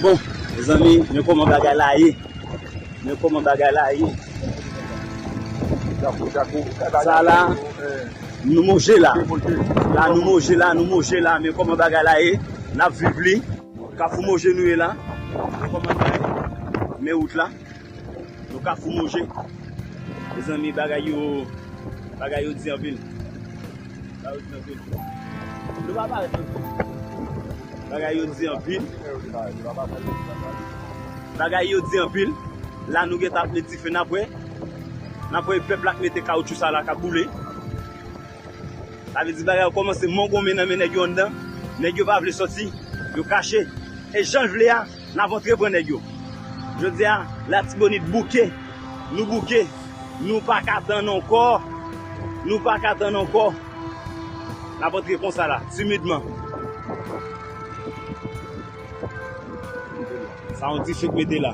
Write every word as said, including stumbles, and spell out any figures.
Bon, mezanmi, men kòman bagay la ye. Men kòman bagay la ye. Sa la, nou moje la. La, nou moje la, nou moje la. Men kòman bagay la ye. N ap viv li. Kafou moje nou ye la. Men kòman bagay. Men wout la. Nou Kafou moje. Mezanmi, bagay yo, bagay yo di anpil. Bagay yo di anpil. Nou pa parèt anpil. Bagay yo di anpil. Bagay yo di anpil. La, nou gentan ap met dife, n ap wè. N ap wè pèp la k mete kawoutchou sa la k ap boule. Sa vle di bagay yo kòmanse mongonmen nan men nèg yo anndan. Nèg yo pa vle sòti. Yo kache. E jan l vle a, n ap antre pran nèg yo. Jodi a, Latibonit bouke. Nou bouke. Nou pa ka tann ankò. Nou pa ka tann ankò. N ap antre konsa la, timidman. Sa yon dife k mete la.